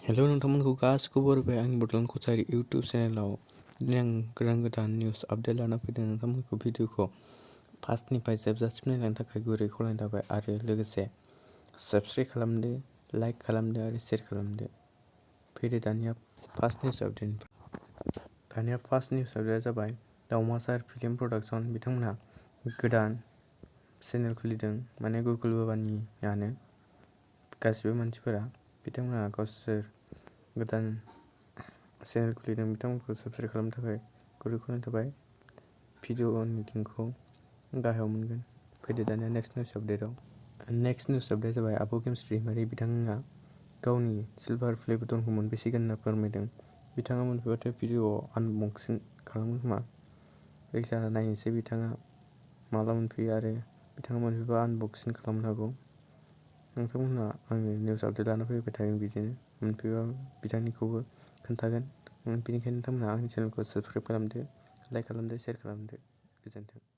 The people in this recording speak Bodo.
हेल' नोंथांमोनखौ गासिखौबो बरायबाय आंनि बड'लेण्ड कचारी इउटुब चेनेलाव। दिनै आं गोदान निउस आपडेट लाना फैदों। नोंथांमोनखौ भिडिअखौ फार्स्टनिफ्राय जोबजासिम नायनायनि थाखाय गुरै खावलायनाय थाबाय आरो लोगोसे साबस्क्राइब खालामदो, लाइक खालामदो आरो शेयार खालामदो। फैदो दानिया first news update. First news आपडेटआ जाबाय दावमासार फिल्म प्रडाक्शन। बिथांमोनहा गोदान चेनेल खुलिदों, माने गुगोल बाबानियानो गासिबो मानसिफोरा। बिथांमोनहा गावसोर गोदान चेनेल खुलिदों। बिथांमोनखौ साबस्क्राइब खालामनो थाखाय गुरै खावलायनाय थाबाय। भिडिअनि लिंकखौ गाहायाव मोनगोन। फैदो दानिया नेक्स्ट निउस आपडेटआव। नेक्स्ट निउस आपडेटआ जाबाय आब' गेमस्रि दैमारि। बिथाङा गावनि सिलभार प्ले बुटनखौ मोनबेसिगोन होनना फोरमायदों। बिथाङा मोनफैबाथाय भिडिअ आनबक्सिं खालामगोन खोमा। जायखिजाया नायनोसै बिथाङा माब्ला मोनफैयो आरो बिथाङा मोनफैबा आनबक्सिं खालामनो हागौ। नोंथांमोनहा आंनो निउस आपडेट लाना फैबाय थागोन, बिदिनो मोनफैबा बिथांनिखौबो खोन्थागोन। बेनिखायनो नोंथांमोनहा आंनि चेनेलखौ साबस्क्राइब खालामदो, लाइक खालामदो, शेयार खालामदो। गोजोन्थों।